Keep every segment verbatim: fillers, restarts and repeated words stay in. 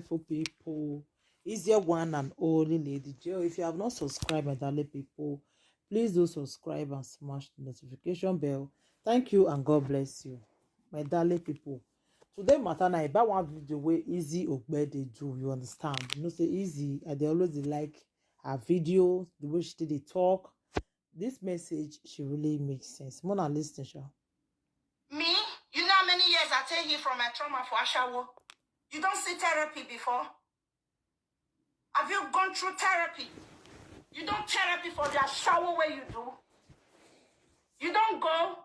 beautiful people. It's your one and only Lady J. If you have not subscribed, my darling people, please do subscribe and smash the notification bell. Thank you and God bless you, my darling people. Today matter na about one video where Easy Ogbe dey do. You understand? You know, say Easy, I dey always dey like her video, the way she dey talk. This message, she really makes sense. Mona, listen, sha. Me, you know how many years I take heal from my trauma for ashawo? You don't see therapy before? Have you gone through therapy? You don't therapy for the ashawo where you do. You don't go.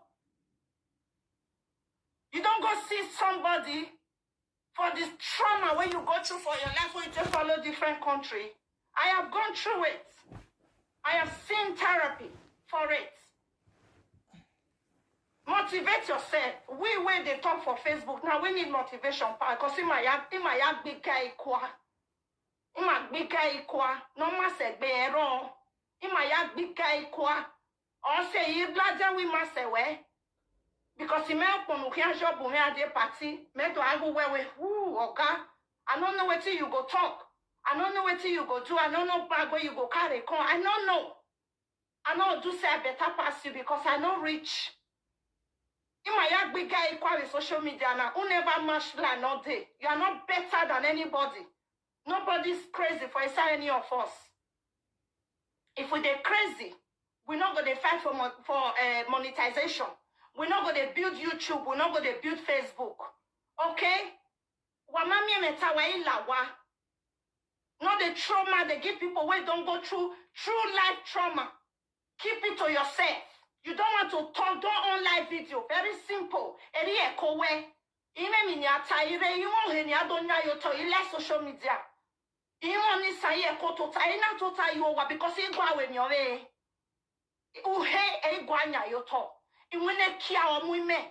You don't go see somebody for this trauma where you go through for your life when you just follow different country. I have gone through it. I have seen therapy for it. Motivate yourself. We wey dey talk for Facebook now, we need motivation, because in my in my big guy kwa. In my big guy kwa. No ma se gbe ero. In my big guy kwa. Ọ sẹ, I ladian wẹ I ma sẹ wẹ. Because mẹ ọkpọnọ khian job mẹ a dee party, mẹ do a ghe uwẹ wẹ, ooh, oga, I no know wetin you go talk. I no know wetin you go do. I no know bag wey you go carry come. I no know. I no do say I better pass you because I no rich. In my big guy kwa with social media now, who never match line all day. You are not better than anybody. Nobody's crazy for inside any of us. If we dey crazy, we no go dey fight for mo- for uh, monetization. We no go dey build YouTube. We no go dey build Facebook. Okay? Wa ma miẹn mwẹ ta wa i la wa. No dey trauma dey give people wey don go through true life trauma. Keep it to yourself. You don't want to talk, don't on live video. Very simple. Eri ẹko wẹ. Imẹ mi ni a ta ire, iwẹn ọhe ni a do yan ye otọ, I like social media. Iwẹn ni sa ye ẹko tota, I na tota ye owa because I gua wẹ emwi ọvbehe. Uhe ẹ i gua yan ye otọ. Iwinna kia ọ mu imẹ.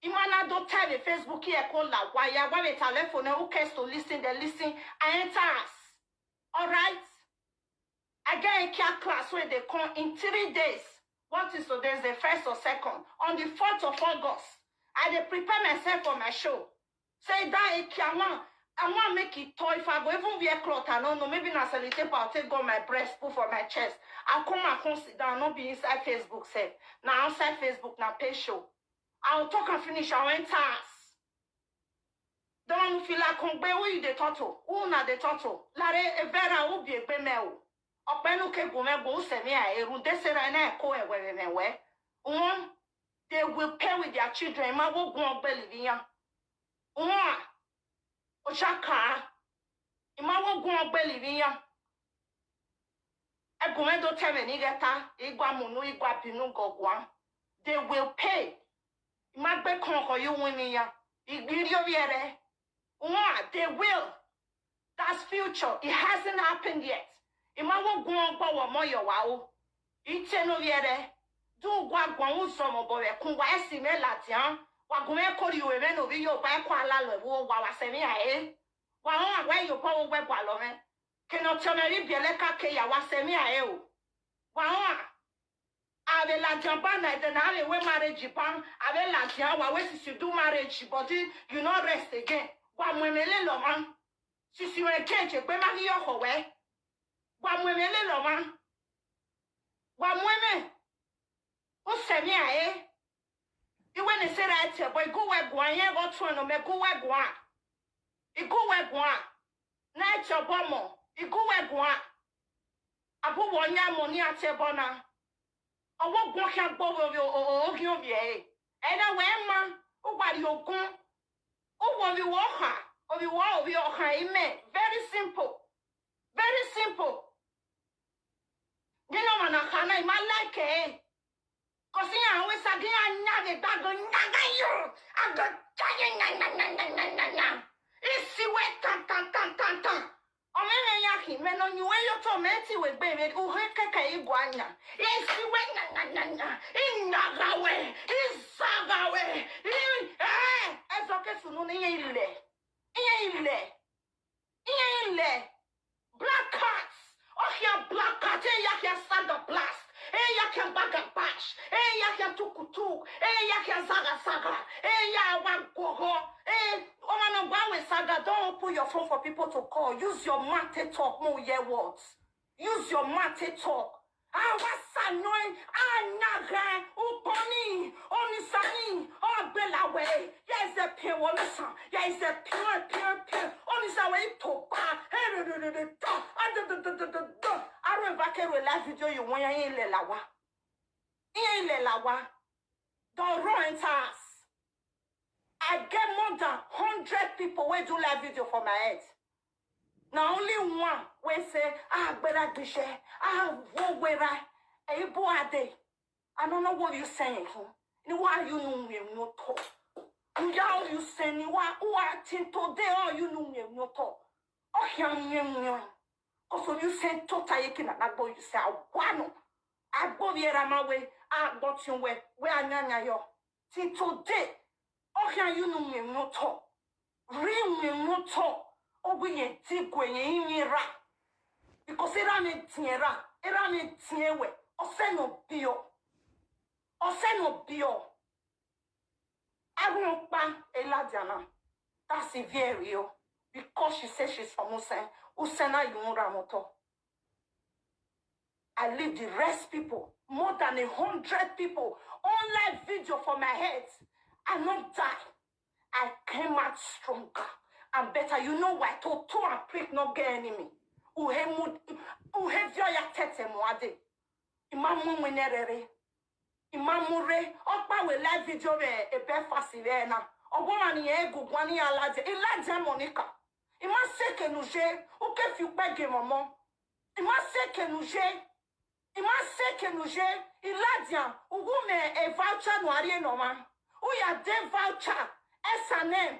I ma na do ta vbe Facebook ye ẹko la wa ya, wa vbe ta lẹ phone, who cares to listen, they listen. I enter us. All right? I get a care class where they come in three days. What is today? Is the first or second? On the fourth of August, I dey prepare myself for my show. Say that a care one, I want make it toy. If I go even wear cloth, I don't know. Maybe na sellotape I'll take on my breast, put for my chest. I'll come and come sit down, not be inside Facebook sef. Now outside Facebook, now pay show. I'll talk and finish, I'll enter us. Dọmwẹ ne u fi la kọn gbe, who you dey talk to? Who una dey talk to? Lare evẹra u biẹ egbe mẹ o. Ọkpẹn ne u ke gu mwẹ gu, u sẹ emwi a, erhunmwuda sẹ erha na ẹko ẹwẹ vbe mwẹ wẹ. Uhun, they will pay with their children. I ma wo guan ọgbẹlẹ ivbi iran. Uhun a, oshaka, I ma wo guan ọgbẹlẹ ivbi iran. Ẹgun mwẹ do ta ẹmwẹ ne I ghẹ ta, I gua mu unu, I gua bi unu gọ guan. They will pay. I ma gbe kọnkọn ye uwinna iran. I gbe irri ovbi ẹre. Wan, they will. That's future. It hasn't happened yet. I ma wo guan ọgbọ wẹ ọmọ ye ọwa o. I te ne ovbi ẹre. Do gua guan uzọmọ obọ vbe ẹkun, wa ẹse mwẹ ladian. Wa gu mwẹ kori ru emwi ne ovbi ye oba ẹko alalọ ẹvbo, wa wa sẹ emwi a re. Wa rẹn wa ye obọ vbe uwẹ gualọ mwẹ. Kene ọtiọnmwẹ rhie ibiẹlẹ ka ke ya, wa sẹ emwi a re o. Wa rẹn. A vbe ladian ban na, ẹdẹ ne a vbe wẹ marriage ban, a vbe ladian, wa wẹ since you do marriage, body, you no rest again. Wa mu ẹmwẹ lele ọmwa. Since you engage, egbe ma ghi ye ọkhọ wẹ. Wa mu ẹmwẹ lele ọmwa. Wa mu ẹmwẹ. U sẹ emwi a re. I wẹ ne Sera tie ẹbọ, I gu uwẹ guan, irẹn ghe ọtuẹn ne ọ mẹ, I gu uwẹ guan. I gu uwẹ guan. Ne a tie ọbọ ọmọ, I gu uwẹ guan. Abọ uwẹ ọ yan ọmọ ne iran tie ẹbọ na. Ọ wẹ ugbọn khian gbe ovbi oghian ovbi ẹre. Ẹre wẹ ma, u wa rrie ogun. U wẹ ovbi uwẹ ọkhan, ovbi uwẹ ovbi ọkhan imẹ. Very simple. Very simple. Ghe ne ọmwa na kha na, I ma like ẹre. Cause iran wẹ sa ghi iran yan vbe egbe, a do yan gha yo, a do ta ye yan yan yan yan yan yan yan. I si wẹ tan tan tan tan tan. Ọ mwẹ mwẹ ya khin, mẹ ne ọ yin uwẹ ye otọ, mẹ te wẹ egbe mwẹ, u he kẹkẹ I gua yan. I si wẹ yan yan yan yan. I yan gha wẹ, I za gha wẹ. I, eh, ẹzọ ke sunu ne iran i lẹ. Iran i lẹ. Iran i lẹ. Black cat. Ọ khian black cat, e ya khian saga blast. E ya khian gbaga bash. E ya khian tukutuk. E ya khian zaga zaga. E ya wa gogo. E, ọmwa ne ọ Power Saga, don't open your phone for people to call. Use your mouth to talk, mo hear words. Use your mouth to talk. Awa sanoi, anyagha, ukpọni, onisani, ọgbẹlawẹ, ya ẹzẹ piẹn wọ nisan, ya ẹzẹ piẹn, piẹn, piẹn, onisawẹ itoba, aro eva ke ru live video ye wẹ iran lẹ la wa. Iran lẹ la wa. Don't run enter us. I get more than hundred people wey do live video for my head. Na only one wey say, "Ah, gbera gbishẹ, ah, wo wera, e ibu ade." I no know what you saying. Ni wa you know we no talk. You ya you say ni wa, who are tin today, all you know we no talk. Oh, can you know? Cause you say tota ye kina na gbo you say, "I want no." Agbo vbe erha ma wẹ, agbo tiọn wẹ, wẹ anyanya yọ. Till today, ọ khian ye unu miẹn emwi otọ. Rhie miẹn emwi otọ, ọ wẹ irẹn diguẹ, irẹn rinmwian erha. Because erha mwẹ diẹn erha, erha mwẹ diẹn wẹ, ọ sẹ ne ọ biẹ. Ọ sẹ ne ọ biẹ. Avbe ọkpa e ladian na, that's Ivie Ẹre o, because she say she's from Usen, Usen na ye uhunmwu rre mwẹ otọ. I leave the rest people, more than a hundred people, on live video for my head. I no die. I came out stronger and better. You know why? Toto and Prick no get enemy. Uhe mu, uhe viọ ya tẹtẹ mu ade. I ma mu winẹ rẹre. I ma mu rre, ọkpa wẹ live video vbe e Belfast vbe na. Ọguọmwa ne irẹn gu guan ne iran ladian, I ladian Monica. I ma sẹ eke ne u ye, u ke fi ukpẹ gie mwẹ ọmọ. I ma sẹ eke ne u ye, I ma sẹ eke ne u ye, I ladian, u gu mwẹ e voucher ne u a rhie ne ọmwa. U ya de voucher, S and M,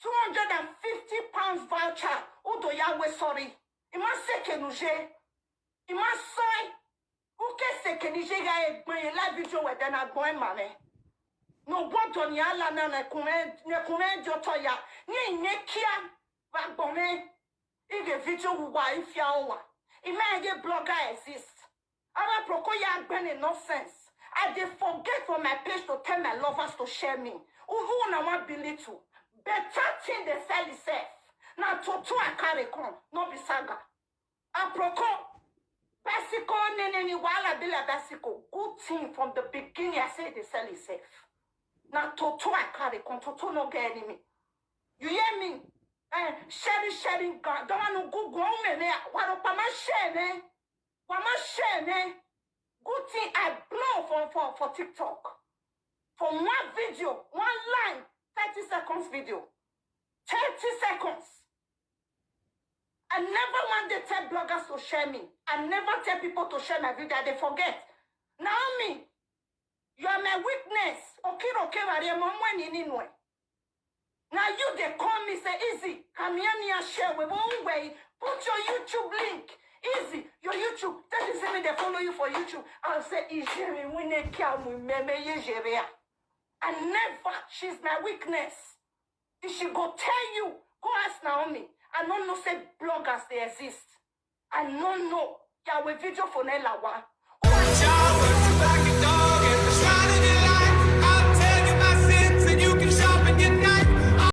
two hundred and fifty pounds voucher, u do ya wẹ sorry. I ma sẹ eke ne u ye, I ma sẹ ọe. U ke sẹ eke ne I ye gha re gbẹn ye live video wẹ dẹ ne agbọn ẹn ma mwẹ. Ne owa ọdọ ne iran la na ne ẹkun mwẹ, ne ẹkun mwẹ die otọ ya, ne I nẹ kia vbe agbọn mwẹ. Ighẹ video uwa i fia uwa. I ma rẹn ye blogger exist. Avbe proko ya gbẹn ne nonsense. I dey forget for my page to tell my lovers to share me. Uwu na wan belittle. Better thing dey sell itself. Na toto I carry come, no be saga. Aproko, bicycle, nene ni wahala be like bicycle. Good thing from the beginning, I say they sell itself. Na toto I carry come, toto no get enemy. You hear me? Eh, sharing, sharing, God, don't want to go, go, man, eh, what up, my share, man? What my share, man? Good thing I blow for, for, for TikTok. For one video, one line, thirty seconds video. Thirty seconds. I never want dey tell bloggers to share me. I never tell people to share my video. I dey forget. Naomi, you are my witness. Okiro kevare mo mwe ni ninu e. Now you dey call me say, "Easy, come here, me and share with one way. Put your YouTube link. Easy, your YouTube." Tell me, say me they follow you for YouTube. I'll say, "Ijere, we ne kia mu meme ye jere a." I never, she's my weakness. If she go tell you, go ask Naomi. I no know say bloggers they exist. I no know. Ya we video for ne la wa.